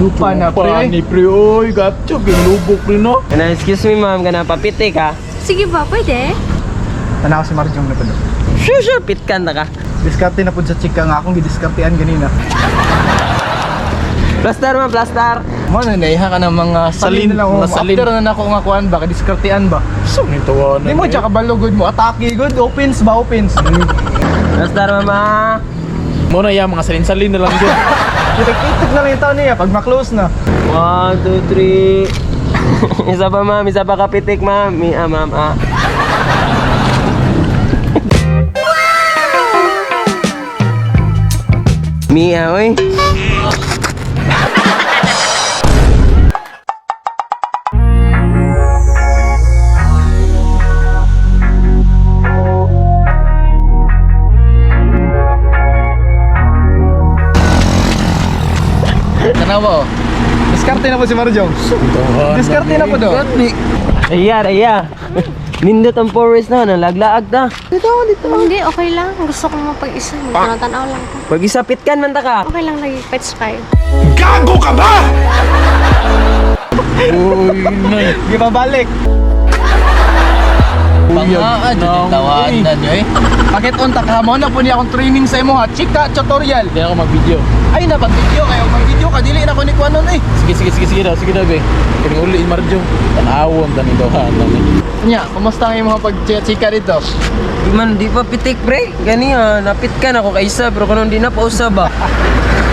Chupa na, pre. Ni pre, oy, gatcho, ginlubok pre no. Kana, excuse me ma'am, kana papitik ha. Sige ba, pwede? Tanaw si Marjong na pala. Sure, sure, pitkan na ka. Diskarte na pud sa chika nga akong gidiskartean ganina. Plastar ma'am, plastar. Mo na naiha ka ng mga Salin, salin na lang. mga salin. After na nako nga kuan ba, diskartean ba? So ni tawanan. Di mo tsaka balugod mo, atake good, opens ba, opens. Plastar mama. Mo na ya mga salin-salin na lang gyud. Itik-itik na lang yung tao niya pag ma-close na. 1, 2, 3. Isa pa ma'am, isa pa kapitik ma'am. Mi, ah, ma'am, ah. Mia, oy. Tanawa oh. Diskarte na po si Marjong. Diskarte na po do. Iya, iya. Nindot ang forest na, nalaglaag na. Dito, dito. Hindi, okay lang. Gusto kong mapag-isa. Tanaw-tanaw lang ko. Pag isa pitkan man ta ka. Okay lang lagi, pets kayo. Uy, nay. Di ba balik? Pangaa, dyan tawanan nyo eh. Bakit unta ka mo na po niya akong training sa imo ha? Chika tutorial. Hindi ako mag-video. Ay na pag-video kayo, mag-video ka dili na ko ni kuanon eh. Sige, sige, sige, sige daw, sige daw, be. Kini uli in Marjong. Tanawon tani tawanan. Nya, kumusta ang imong pag-chika dito? Di man, di pa pitik pre. Gani ah, napitkan ako kaysa pero kuno di na pausab ah.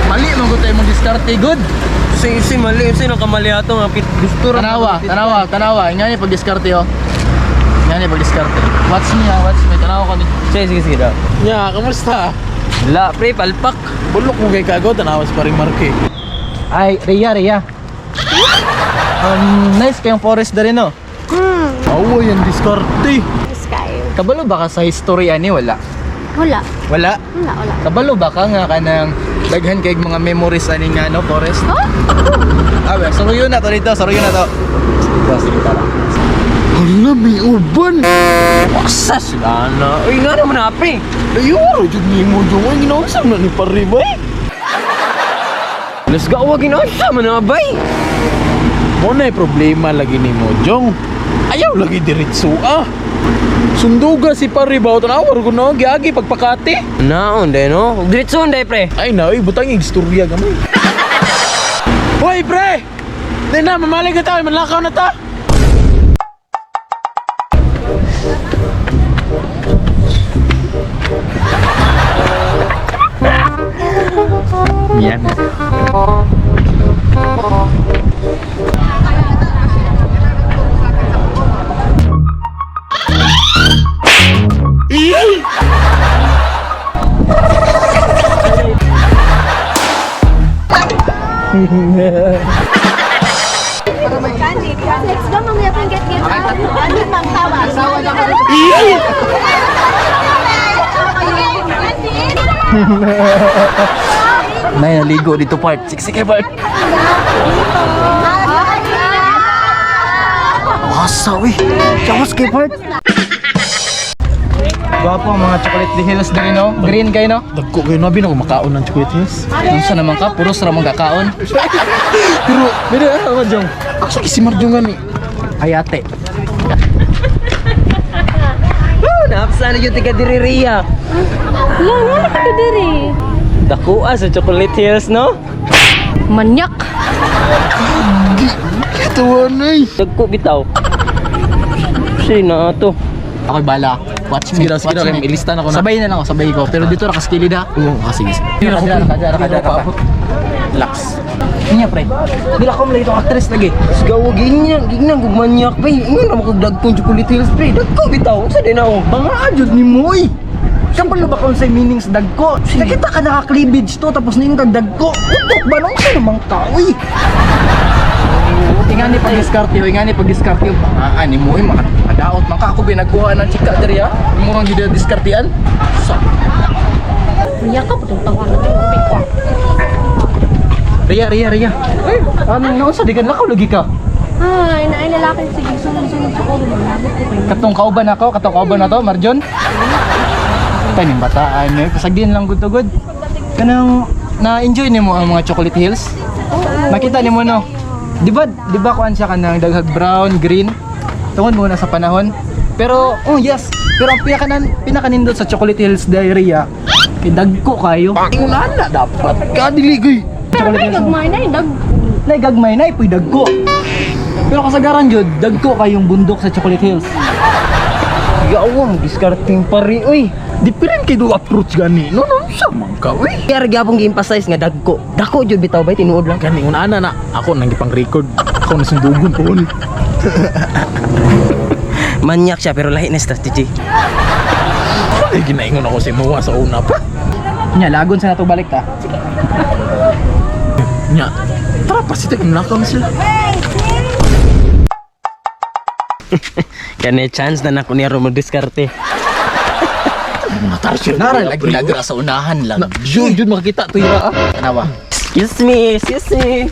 Mali man gud tayo mong diskarte good. Si si mali, si nakamali ato nga pit gusto ra. Tanawa, tanawa, tanawa. Nga ni pag-diskarte oh. Nga ni pag-diskarte. Watch me ha, watch me. Tanawa ko ni. Sige, sige, sige daw. Nya, kamusta? La pre, palpak. Bulok mo kay kago, tanawas pa rin Marke. Ay, Rhea, Rhea. Nice kayong forest na rin oh. Awa yan diskarte. Pets kayo. Kabalo ba ka sa history ani wala? Wala. Wala. Wala, wala. Kabalo ba ka nga kanang daghan kay mga memories ani nga no forest? Huh? Ah, well, saruyo na to dito, saruyo na to. Dito, sige tara. Hala, may uban. Waksa sila na. Uy, nga naman na pre. Ayun, jud nimo jud. Ay, ginausap na ni pare bay. Let's go, wag ginausap man na bay. Mo na problema lagi nimo, Jong. Ayaw lagi diretso ah. Sunduga si pare ba tanaw ko no giagi pagpakati. Naon de no? Diretso day pre. Ay na, oy butang istorya gamay. Hoy pre! Di na, mamalig na tayo, manlakaw na ta. Yan. Let's go, mamaya pang get get. Ano pang tawa? Nay, naligo dito part. Siksik kay part. Wasa, uy. Chawas kay part. Gwapo ang mga chocolate the hills diri no. Green kay no. Dagko kayo nabi na makaon ng chocolate hills. Unsa naman ka, puros ra mong kakaon. Pero, Bida, ah, Jong. asa si Marjong gani? Ayate. Woo, naapsa na yung tiga diri Ria. Wala, wala ka to diri. Dakua sa Chocolate Hills no? Manyak. Tawanay. Dagko bitaw. Sino to? Ako'y bala. Watch me. Sige daw, sige watch daw, me. ilista na ko na. Sabay na lang ako, sabay ko. Pero dito nakaskilid ha. Oo, ah, sige. Sige. Kada. Relax. Niya pre. Dila ko mula itong actress lagi. Let's go, gignan, gignan, kung manyak pre. Ingon na mo kog dagkong Chocolate Hills pre. Dagko bitaw, unsa din ako? Banga jud ni mo eh. Siyang pala ba kung sa meaning sa dagko? Nakita ka naka-cleavage to tapos na yung kag dagko. Utok ba nung sa namang tao eh? Ingani pag diskarte, ingani pag diskarte. Banga ani mo eh, makadaot man ka ako binagkuha ng chika diri ha. Mo kang gidiskartean. So, Manyak ka, patong tawa na tayo. Ria, Ria, Ria. Anong naunsa di ka lakaw lagi ka? Ay, naay lalaki. Sige, sunod-sunod sa ulo. Malabot ko kayo. Katong kauban ako, katong kauban na to, Marjon. Taning bataan eh, pasagdin lang good to good. Kanang na-enjoy nimo ang mga chocolate hills? Makita nimo no. Di ba kuan siya kanang daghag brown, green? Tungod mo na sa panahon. Pero oh yes, pero ang pinakanindot sa Chocolate Hills Diarrhea, kay dagko kayo. Ingon ana dapat. Kadili gyud. Pero may gagmay na yung dag. Nay gagmay na ipoy dagko. Pero kasagaran jud, dagko kayong bundok sa Chocolate Hills. Yawa mo diskarting pare oy. Different kay do approach gani. No no sa man ka uy. Kaya ra gyapon gi-emphasize nga dagko. Dako jud bitaw bay, tinuod lang. Gani ingon ana na. Ako nang gipang record. Ako na sundugon po. Manyak siya pero lahi na strategy. Ay ginaingon ako si Moa sa una pa. Nya lagon sa nato balik ta. Nya. Tara pa sita lakaw na sila. Kani chance na nako niya mo diskarte. Mga tarsier. Nara lagi na sa unahan lang. Jud jud makakita to ira ah. Tanawa. Excuse me, excuse me.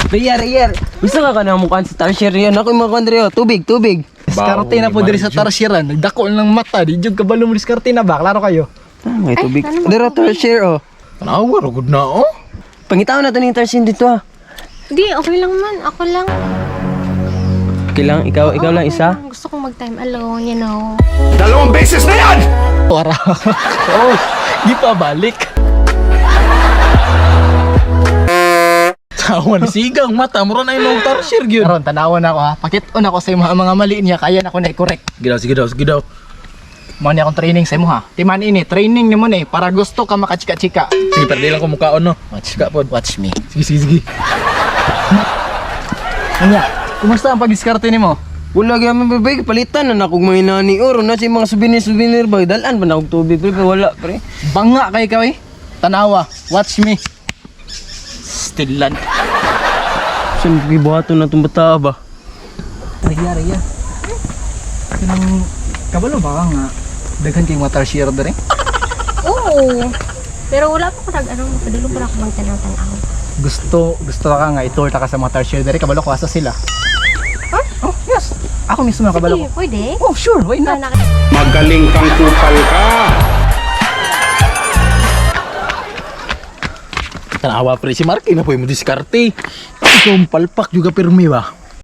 Riya, Riya. Gusto ka na mukhaan sa tertiary yan. Ako yung mga kuwan diri, oh. Tubig, tubig. Diskarte na po diri sa tarsyeran. Nagdako lang mata, di jud kabalo mo diskarte na ba? Klaro kayo. Ah, may tubig. ano Dira tertiary oh. Tanawa ra gud na oh. Pangitaon na to ni tertiary dito ah. Di, okay lang man. Ako lang. Okay lang, ikaw lang Okay isa. lang. Gusto kong mag-time alone. 2 beses na yan! Wara. Oh, di pa balik. Tawa ni sigang mata mura na ilong tarsier gyud. Karon tanawan ako ha. Pakit-on ako sa imo ang mga mali niya kaya na ko na i-correct. Sige daw, sige daw, sige daw. Mo ni akong training sa imo ha. Timan ini, training nimo ni para gusto ka makachika-chika. Sige, perdi lang ko mukhaon no. Watch Chika pod. Watch me. Sige, sige, sige. Anya, kumusta ang pagdiskarte nimo? Wala gyud man bay, palitan na nakog mga nani oro na si mga souvenir souvenir ba dalan ba na og tubig pre, pero wala pre. Banga kay ka eh. Tanawa, watch me. Still land. Sun gibuhaton na tong bata ba? Raya, Raya. Kanang kabalo ba ka nga daghan kay mga tarsier dere? Oo. Pero wala pa ko nag, ano, padulong pa ako magtanaw-tanaw. Gusto gusto ka nga i-tour ta ka sa mga tarsier dere kabalo ko asa sila. Huh? Oh, yes. Ako mismo ang kabalo Sige, ko. pwede. Oh, sure, why not? Sana Magaling kang kupal ka! Tanawa pre si Marky na po yung diskarte. Ikaw ang palpak juga pirmi ba?